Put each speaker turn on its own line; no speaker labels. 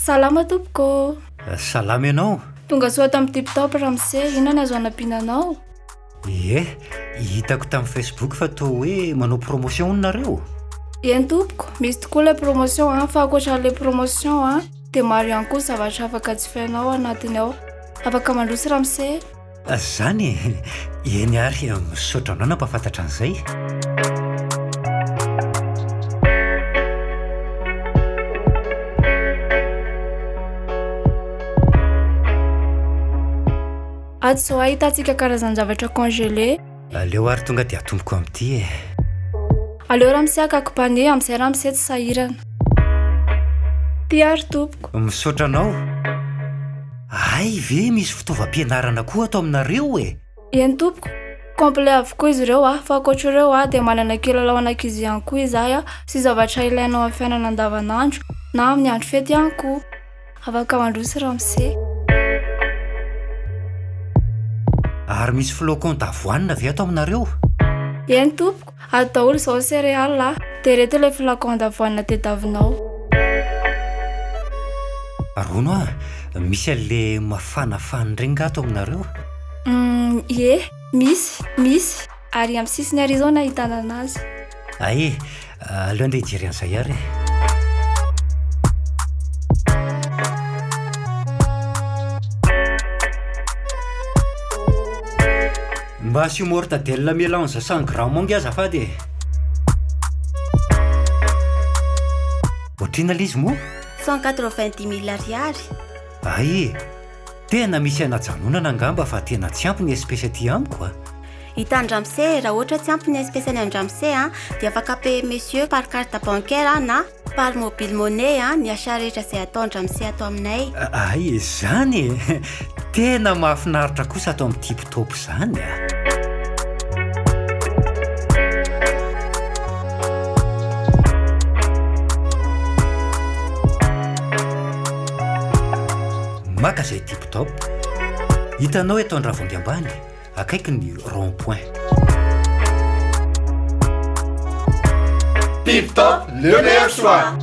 Salama tompoko ô!
Salama ianao.
Tonga soa ato amin'ny Tip Top ramose, inona no azo anampiana anao?
Ie, hitako tamin'ny Facebook fa toa hoe manao promotion hono nareo?
Eny tompoko, misy tokoa ilay promotion an, fa ankoatra an'ilay promotion an, dia maro ihany koa ny zavatra afaka jifainao ao anatiny ao. Afaka mandroso ramose.
Zany e! Eny ary, misaotra anao nampahafantatra an'izay.
Ato izao ahitantsika karazan-javatra congelé.
Aleo ary tonga dia atomboko amin'ity e.
Aleo ramose hakako panier, amin'izay ramose tsy sahirana. Ty ary tompoko.
Misaotra anao. Hay ve misy fitaovam-pianarana koa ato aminareo e?
Eny tompoko. Complet avokoa izy ireo a, fa ankoatra ireo a dia manana kilalao an'ankizy ihany koa izahay a, sy zavatra ilainao amin'ny fiainana andavanandro na amin'ny andro fety ihany koa. Afaka mandroso ramose.
Ary misy flocon d'avoine ve ato aminareo?
Eny tompoko, ato daholo izao ny céréales a, dia ireto ilay flocon d'avoine tediavinao.
Ary hono hoa, misy an'le mafanafana ireny nga ato aminareo?
Humm, ie, misy, misy, ary amin'ny sisiny ary izao no ahitana anazy.
Hay e, aleo andeha hijery an'izay ary e. Mba asio mortadelle mélange 100 grammes ange azafady e. Ohatr'inona ilay izy moa?
190 mille ariary.
Hay e! Tena misy anajanonana angamba fa tena tsy ampy ny espèce aty amiko a!
Hitan-dramose, raha ohatra tsy ampy ny espèce any an-dramose a, dia afaka payer monsieur par carte bancaire na par mobile money a, ny achat rehetra izay ataon-dramose ato aminay.
Hay izany e! Tena mahafinaritra kosa ato amin'ny Tip Top izany a! Maka izay tip top. Hitanao eto Andravoahangy ambany, akaiky ny rond point.
Tip top, le meilleur choix!